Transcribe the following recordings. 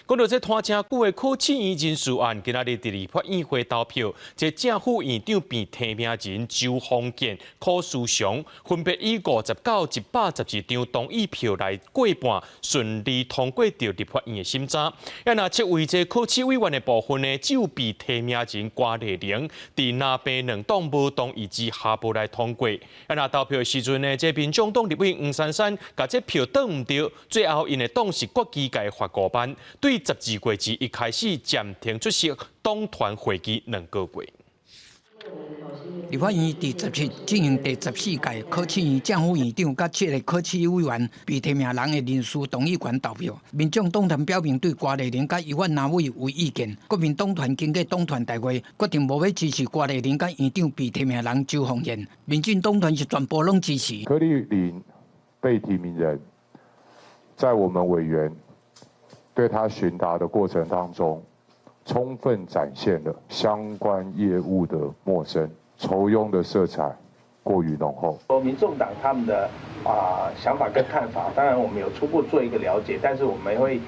講到這拖誠久的考試院人事案，今仔日佇立法院會投票，這正副院長被提名人周鴻健、柯書祥分別以59、112張同意票來過半，順利通過著立法院的審查。啊，若七位這考試委員的部分呢，只有被提名人郭麗玲佇藍白兩黨無同意之下無來通過。啊，若投票的時陣呢，這民眾黨立委黃珊珊共這票擋毋著，最後𪜶的黨是決議共罰5萬，對12月21開始暫停出席黨團會議2個月。立法院佇17進行第14屆考試院正副院長佮七个考試委員被提名人的人事同意權投票。民眾黨團表明對郭麗玲佮余宛偉有意見，國民黨團經過黨團大會決定無欲支持郭麗玲佮院長被提名人周鴻健。民進黨團是全部攏支持。柯麗玲被提名人，在我們委員對他詢答的過程當中，充分展現了相關業務的陌生、酬庸的色彩過於濃厚。民眾黨他們的想法跟看法，當然我們有初步做一個了解，但是我們會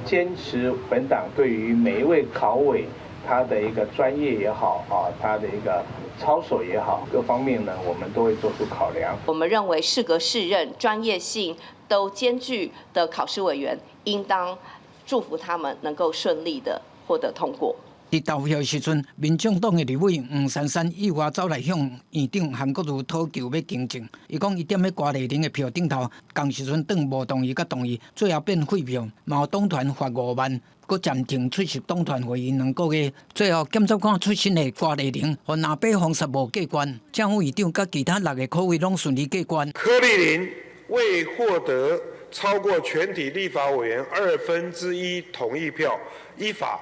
堅持本黨對於每一位考委他的一個專業也好啊，他的一個操守也好，各方面呢，我們都會做出考量。我們認為適格適任、專業性都兼具的考試委員，應當祝福他們能夠順利的獲得通過。佇投票時陣，民眾黨的立委黃珊珊意外走來向院長韓國瑜討求欲更正。伊講伊踮咧郭麗玲的票頂頭，仝時陣轉無同意佮同意，最後變廢票，嘛予黨團罰5萬，閣暫停出席黨團會議2個月。最後檢察官出身的郭麗玲，予藍白封殺無過關，正副院長佮其他六个考委攏順利過關。柯麗玲未獲得超過全體立法委員1/2同意票，依法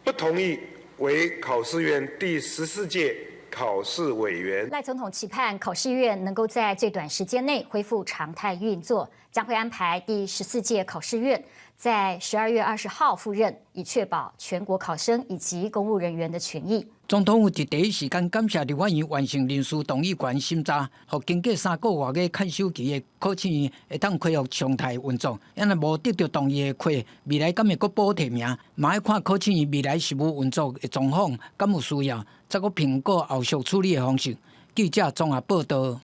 不同意為考試院第14屆考試委員。賴總統期盼考試院能夠在最短時間內恢復常態運作，將會安排第14屆考試院在12月20號複任，以確保全國考生以及公務人員的權益。總統府佇第一時間感謝立法院完成人事同意權審查，予經過3個月的看守期的考試院會當恢復常態運作。啊若無得著同意的話，未來敢會閣補提名？嘛愛看考試院未來實務運作的狀況，敢有需要，才閣評估後續處理的方式。記者綜合報道。